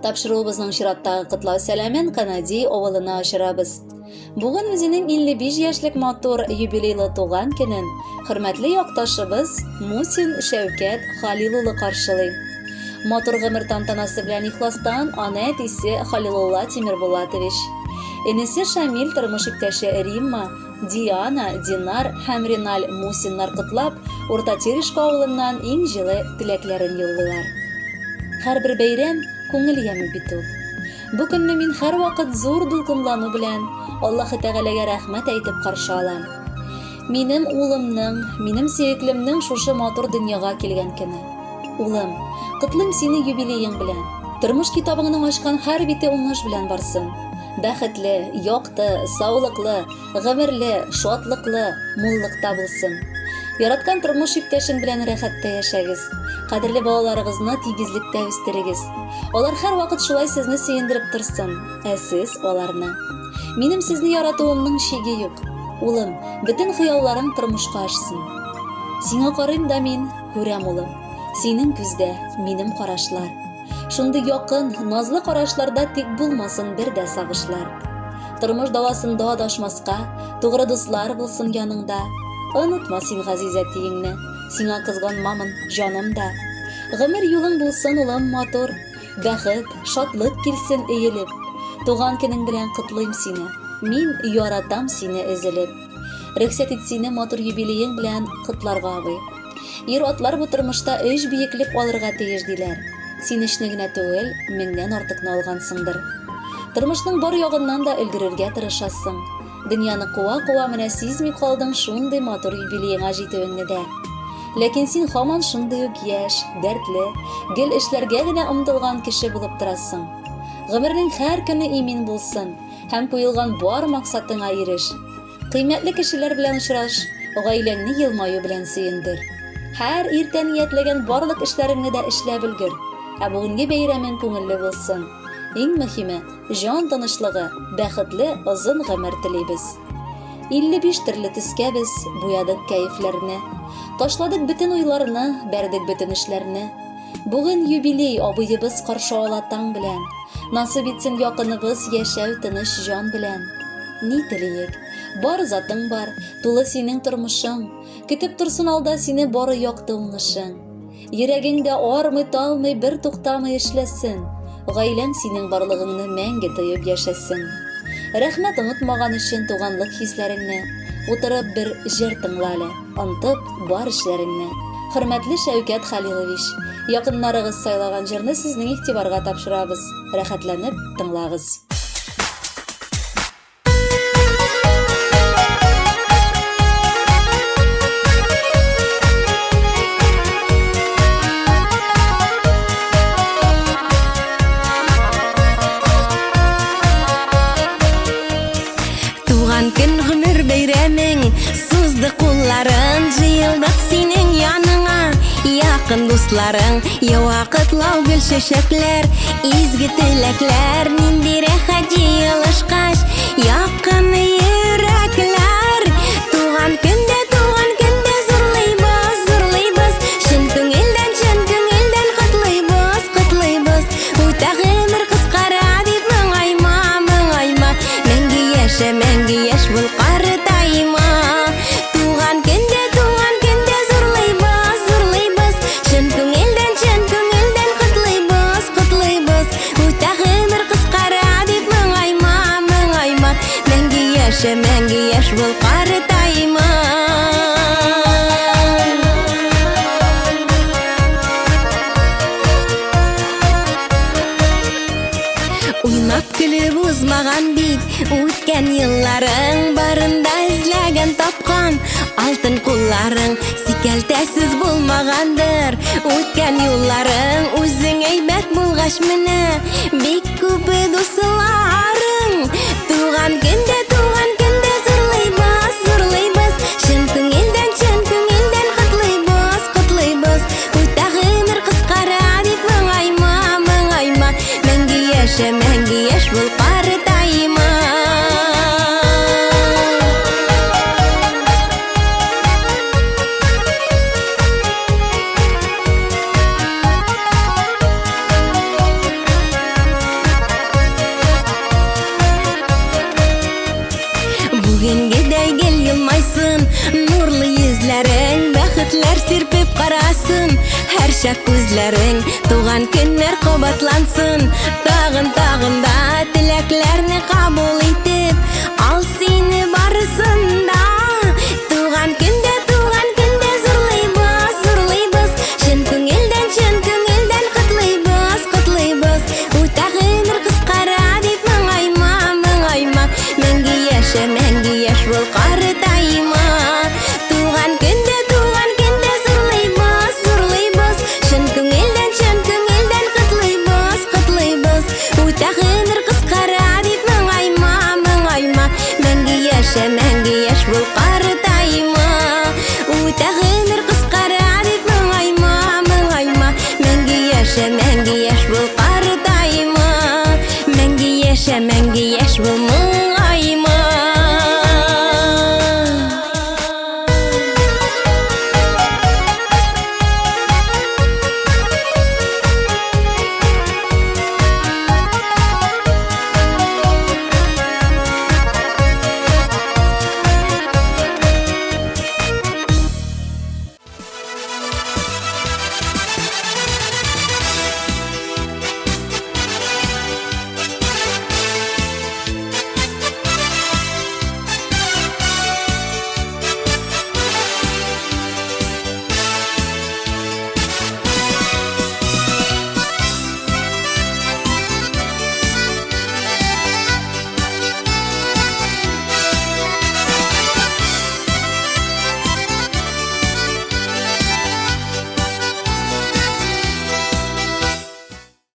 Тапшыруыбызның чираттагы котлау сәламен Канади авылына очырабыз. Бүген үзенең 55 яшьлек матур юбилейлы туган көнен хөрмәтле якташыбыз Мусин Шәүкәт Халил улы каршылый. Матур гомер тантанасы белән ихластан аны әтисе Халилулла Тимербулатович, энесе Шамил тормыш иптәше Римма, Диана, Динар һәм Риналь Мусиннар котлап, Урта Терешка авылыннан иң җылы теләкләрен юллыйлар. Һәрбер бәйрәм күңел яме бит ул. Бу көнне мин һәрвакыт зур дулкынлану белән Аллаһы Тәгаләгә рәхмәт әйтеп каршы алам. Минем улымның, минем сөеклемнең шушы матур дөньяга килгән көне. Улым, котлыйм сине юбилеең белән. Тормыш китабыңның ачкан һәр бите уңыш белән барсын. Бәхетле, якты, саулыклы, гомерле, шатлыклы, муллыкта булсын. Яраткан тормыш иптәшең белән рәхәттә яшәгез. Кадерле балаларыгызны тигезлектә үстерегез. Алар һәрвакыт шулай сезне сөендереп торсын, ә сез аларны. Минем сезне яратуымның чиге юк. Улым, бөтен хыялларың тормышка ашсын. Сиңа карыйм да мин, күрәм, улым. Синең күздә минем карашлар. Шундый якын, назлы карашларда тик булмасын бер дә сагышлар. Тормыш даласында адашмаска, тугры дуслар булсын яныңда. Онытма син газиз әтиеңне, сиңа кызганмамын, җаным да. Гомер юлың булсын, улым, матур, бәхет, шатлык килсен өелеп. Туган көнең белән котлыйм сине, мин яратам сине өзелеп. Рөхсәт ит сине матур юбилеең белән котларга, абый. Ир-атлар бу тормышта өч биеклек алырга тиеш, диләр. Син өчне генә түгел, меңнән артыкны алгансыңдыр. Тормышның бар ягыннан да өлгерергә тырышасың. Дөньяны куа-куа менә сизми калдың шундый матур юбилееңа җитүеңне дә. Ләкин син һаман шундый ук яшь, дәртле, гел эшләргә генә омтылган кеше булып торасың. Гомернең һәр көне имин булсын һәм куелган бар максатыңа иреш. Кыйммәтле кешеләр белән очраш, гаиләңне елмаю белән сөендер. Һәр иртә ниятләгән барлык эшләреңне дә эшләп өлгер. Ә бүгенге бәйрәмең күңелле булсын. Иң мөһиме, җан тынычлыгы, бәхетле озын гомер телибез. 55 төрле төскә без буядык кәефләрне. Ташладык бөтен уйларны, бәрдек бөтен эшләрне. Бүген юбилей, абыебыз каршы ала таң белән. Насыйп итсен якыныбыз яшәү тыныч җан белән. Ни телиек? Бар затың бар, тулы синең тормышың. Көтеп торсын алда сине бары якты уңышың. Йөрәгең дә армый-талмый, бер туктамый эшләсен. Гаиләң синең барлыгыңны мәңге тоеп яшәсен. Рәхмәт онытмаган өчен туганлык хисләреңне. Утырып бер җыр тыңла әле, онтып бар эшләреңне. Хөрмәтле Шәүкәт Хәлилович, якыннарыгыз сайлаган җырны сезнең игътибарга тапшырабыз. Рәхәтләнеп тыңлагыз. Туган көн гомер бәйрәмең Сузды кулларын Җыелдык синең яныңа Якын дусларың Ява котлау гөл чәчәкләр Изге теләкләр Нинди рәхәт җыелышкач Якын йөрәкләр Туган көндә, туган көндә Зурлыйбыз, зурлыйбыз Чын күңелдән, чын күңелдән Котлыйбыз, котлыйбыз Үтә гомер кыскара дип моңайма, моңайма Мәңге яшә, мәңге яшь бул, картайма Туган көндә, туган көндә зурлыйбыз, зурлыйбыз Чын күңелдән, чын күңелдән котлыйбыз, котлыйбыз Үтә гомер кыскара дип моңайма, моңайма Мәңге яшә, мәңге яшь бул, картайма Уйнап көлеп узмаган бит үткән елларың барында эзләгән тапкан алтын кулларың сикәлтәсез булмагандыр үткән юлларың үзең әйбәт булгач менә бик күп дусларың туган көндә туган көндә зурлыйбыз зурлыйбыз чын күңелдән чын күңелдән котлыйбыз котлыйбыз Үтә гомер кыскара дип моңайма, моңайма. Мәңге яшә, мәңге яшь бул, картайма. карасын Һәрчак күзләрең, туган көннәр кабатлансын. Тагын, тагын да теләкләрне кабул итеп, Ал сине барысын да.